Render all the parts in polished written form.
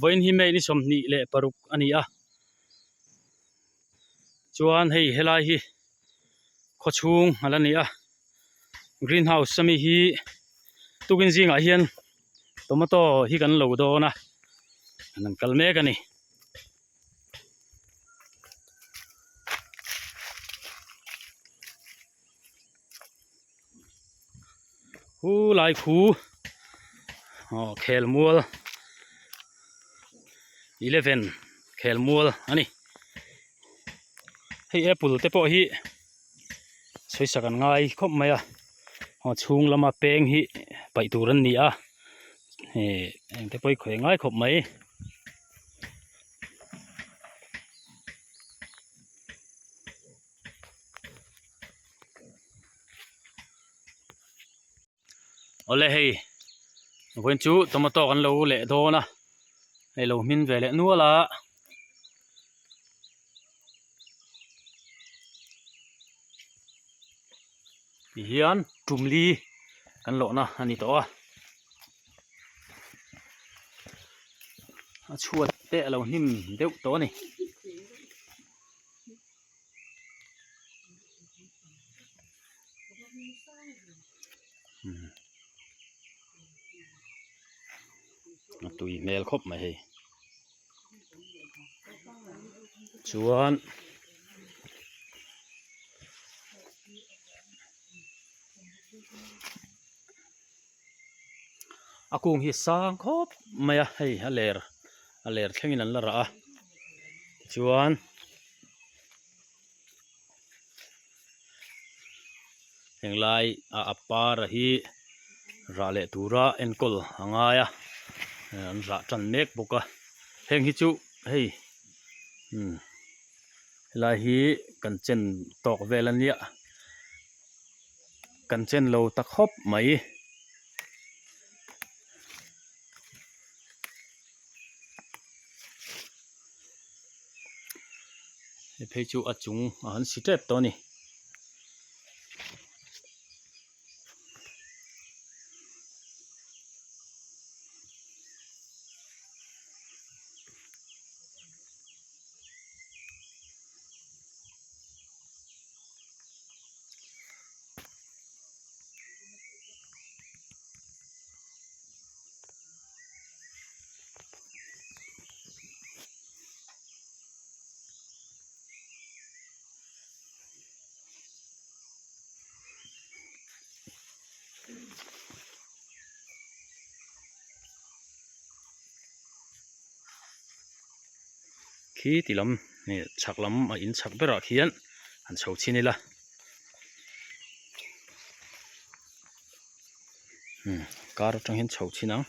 Vawiin hi May ni 26 a ni a, chuan hei helai hi khawchhung a la ni a, green house ami hi tukin zingah hian tomato hi kan lo dawn a, an kal mek a ni. Hu lai khu aw khelmual 11 khelmual a ni hei apple te pawh hi sawisak an ngai khawp mai a aw chhung lama peng hi paih tur an ni a eh eng te pawh hi khawih ngai khawp mai. Awle hei vawiin chu tomato kan lo leh dawn a hei lo hmin ve leh nual a tihian tumli kan lawhna a ni tawh a a chhuat te a lo hnim deuh tawh a ni. A tui hmel khawp mai hei chuan a kung hi sang khawp mai a hei a ler a ler thlengin an la rah a tichuan Henglai a a par a hi rah leh tura enkawl a ngai a an rah tan mek bawk a heng hi chu hei umm helai hi kan chen tawk vel a nia kan chen lo ta khawp mai. Hei phei chu a chung a han si tep tawh a ni. Khi ti lam ih chhak lam a in chhak berah khian han chho chhin ila umm kar atang hian chho chhin ang.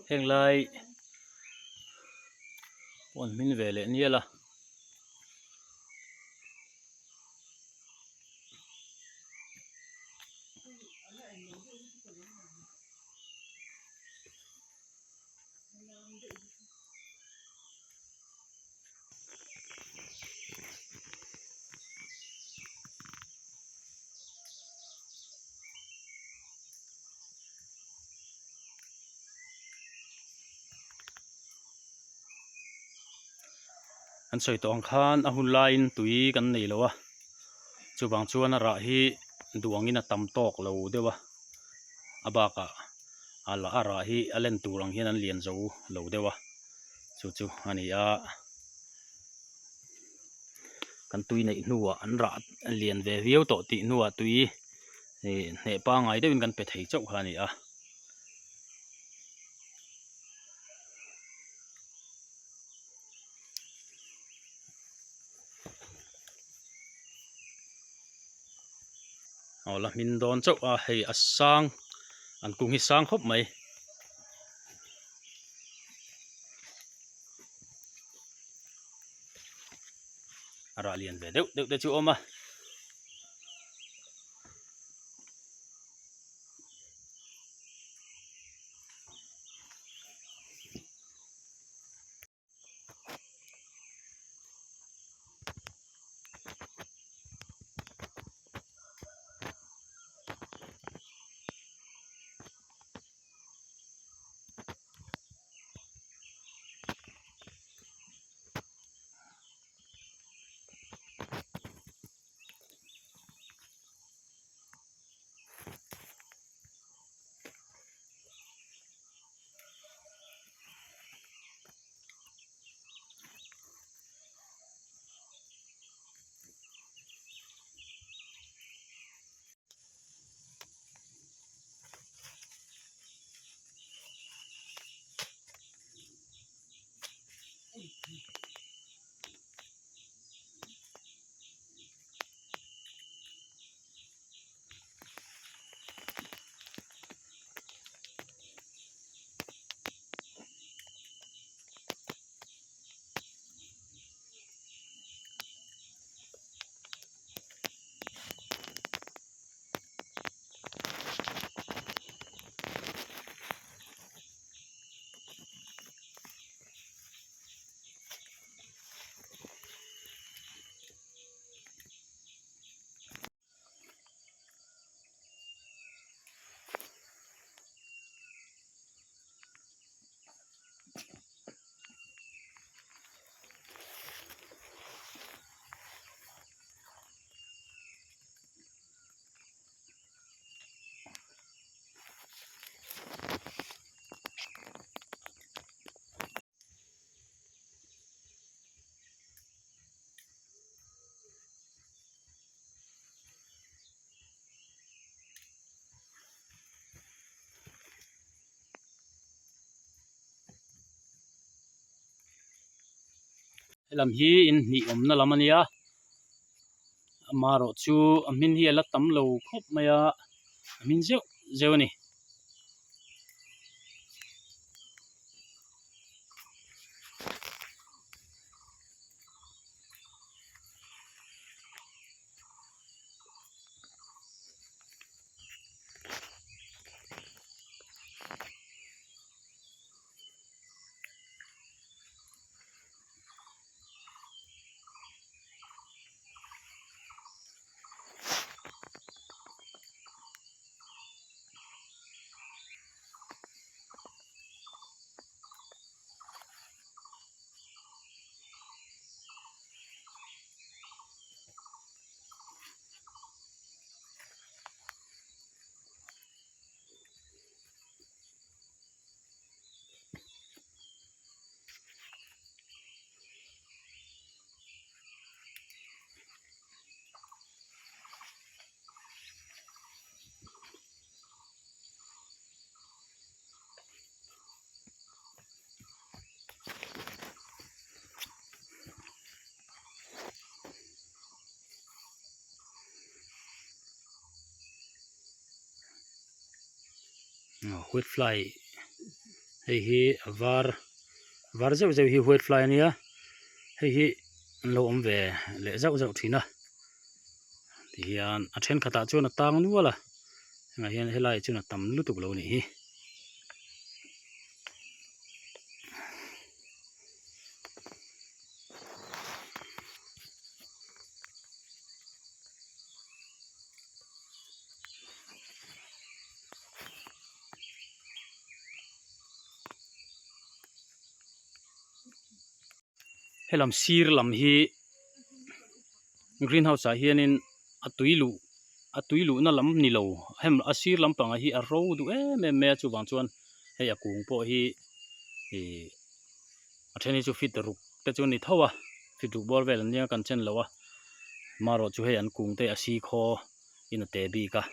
Heng lai pawh an hmin ve leh nial a. An sawi tawh ang khan a hun laiin tui kan nei lo a, chuvang chuan a rah hi duh angin a tam tawk lo deuh a, a bakah a a rah hi a len tur ang hian an lian zo lo deuh a, chu chu a ni a. Kan tui neih hnuah an rah lian ve viau tawh tih hnuah tui ih hneh pangngai deuhin kan pe thei chauh kha a ni a. Aw la hmin dawn chauh a hei a sang an kung hi sang khawp mai. A rah lian ve deuh deuh te chu a awm a. Helam hi in hnih awmna lam a nia amaherawh chu a hmin hi a la tam lo khawp mai a a hmin zeuh zeuh a ni. White fly hei hi a var var zeuh zeuh hi white fly a nia hei hi an lo awm ve leh zauh zauh thin a tihian a thenkhatah chuan a tang nual a hengah hian helaiah chuan a tam lutuk lo a nih hi. Helam sir lam hi green house ah hianin a tui luh a tui luhna lam ni lo hem a sir lampangah hi a ro duh em em mai a chuvang chuan hei a kung pawh hi ihh a then hi chu fit ruk te chu a ni tho a fit ruk bawr vel an nia kan chen lo a marawh chu hei an kung te a si khaw in a te bik a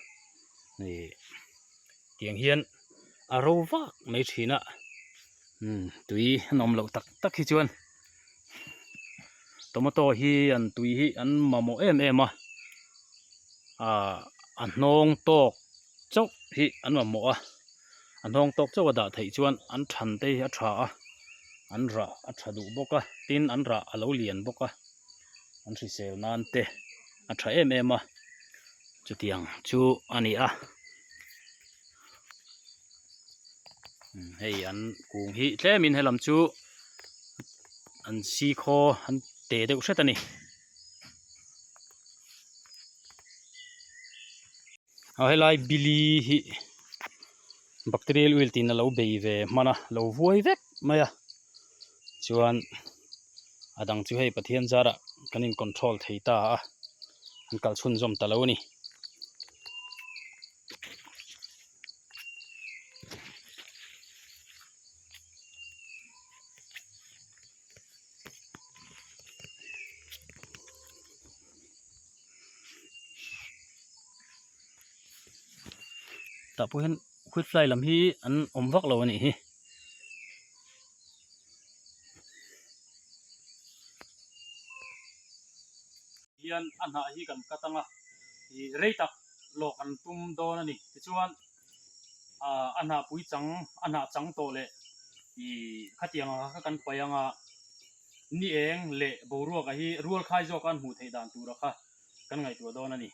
ihh tiang hian a ro vak mai thin a umm tui an awm loh tak tak hi chuan tomato hi an tui hi an mamawh em em a ahh a hnawng tawk chauh hi an mamawh a a hnawng tawk chauh a dah theih chuan an than te hi a tha a an rah a tha duh bawk a tin an rah a lo lian bawk a an hrisel nan te a tha em em a chutiang chu a ni a hei an kung hi tlemin helam chu an sikhaw an te deuh hret a ni. A helai bili hi bacterial oil tiin a lo bei ve hman a lo vuai vek mai a chuan a dang chu hei Pathian zarah kan in control thei ta a an kal chhunzawm ta lo a ni. Tah pawh hian white fly lam hi an awm vak lo a nih hi. Hian a hnah hi kan cut ang a, ih rei tak lawk an tum dawn a ni. Tichuan ah a hnah pui chang a hnah chang tawh leh ih khatiang ang kha kan paih ang a, ni eng leh boruak ah hi rual khai zawk a an hmuh theih dan tura kha kan ngaihtuah dawn a ni.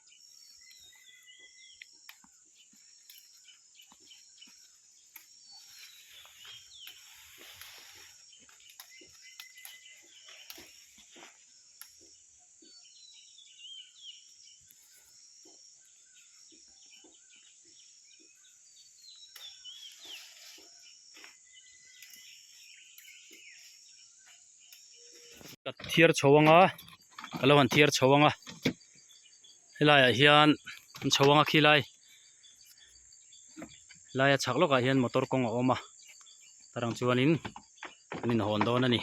Ka thiar chho ang a ka lo han thiar chho ang a helai ah hian an chho ang a khilai laia chhak lawkah hian motor kawng a awm a tarang chuanin an inhawn dawn a ni.